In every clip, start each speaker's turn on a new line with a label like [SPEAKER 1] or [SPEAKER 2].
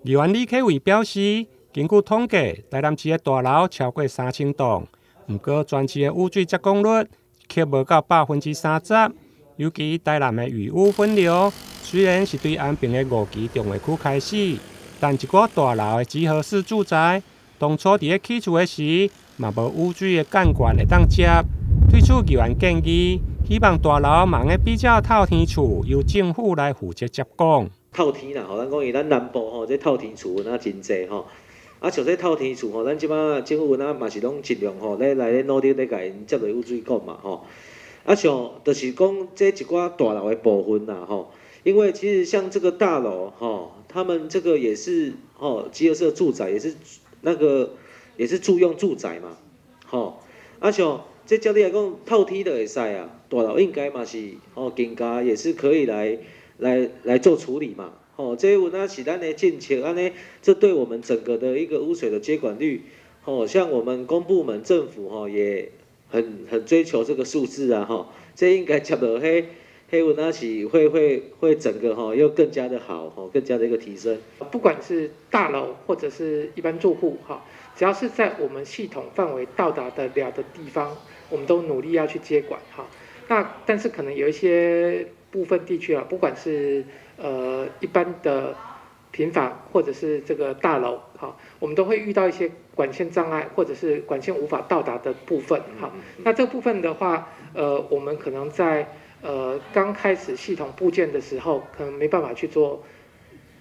[SPEAKER 1] 議員李啟偉表示，根據統計，台南市的大樓超過3000棟，毋過全市的雨水接管率卻無到30%。尤其台南的雨污分流，雖然是對安平的五期重劃區開始，但一寡大樓的集合式住宅，當初佇咧起厝的時，嘛無雨水的幹管會當接。對此，議員建議，希望大樓嘛會比照透天厝，由政府來負責接管。
[SPEAKER 2] 透天啦，吼，咱講伊咱南部吼，這透天厝若真濟吼。啊，像這透天厝吼，咱這擺政府若嘛是攏盡量吼，咧來咧努力咧共𪜶接落雨水管嘛吼。啊，像就是講這一寡大樓的部分啦吼，因為其實像這個大樓吼，他們這個也是吼，集合式住宅也是那個也是住用住宅嘛，吼。啊，像這照理來講，透天就會使啊，大樓應該嘛是吼，更加也是可以來做處理嘛，吼，這有影是咱的政策，按呢，這對我們整個的一個污水的接管率，吼，像我們公部門政府吼也很追求這個數字啊，吼，這應該接落彼，彼有影是會整個吼又更加的好，吼，更加的一個提升。
[SPEAKER 3] 不管是大樓或者是一般住戶，哈，只要是在我們系統範圍到達得了的地方，我們都努力要去接管，哈。那但是可能有一些部分地區啊，不管是一般的平房或者是這個大樓，哈，我們都會遇到一些管線障礙或者是管線無法到達的部分，哈。那這部分的話，我們可能在剛開始系統佈建的時候，可能沒辦法去做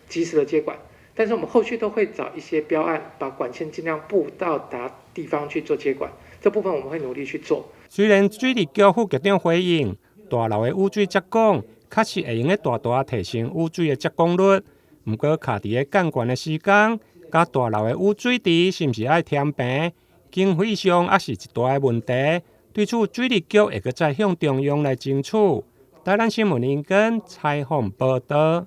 [SPEAKER 3] 及時的接管，但是我們後續都會找一些標案，把管線盡量佈到達地方去做接管，這部分我們會努力去做。
[SPEAKER 1] 雖然水利局副局長回應，大樓的雨水接管確實會用得大大提升雨水的接管率，毋過卡佇咧幹管的時間，佮大樓的雨水池是毋是愛填平，經費上猶是一大的問題。對此，水利局會閣再向中央來爭取。台南新聞林根採訪報導。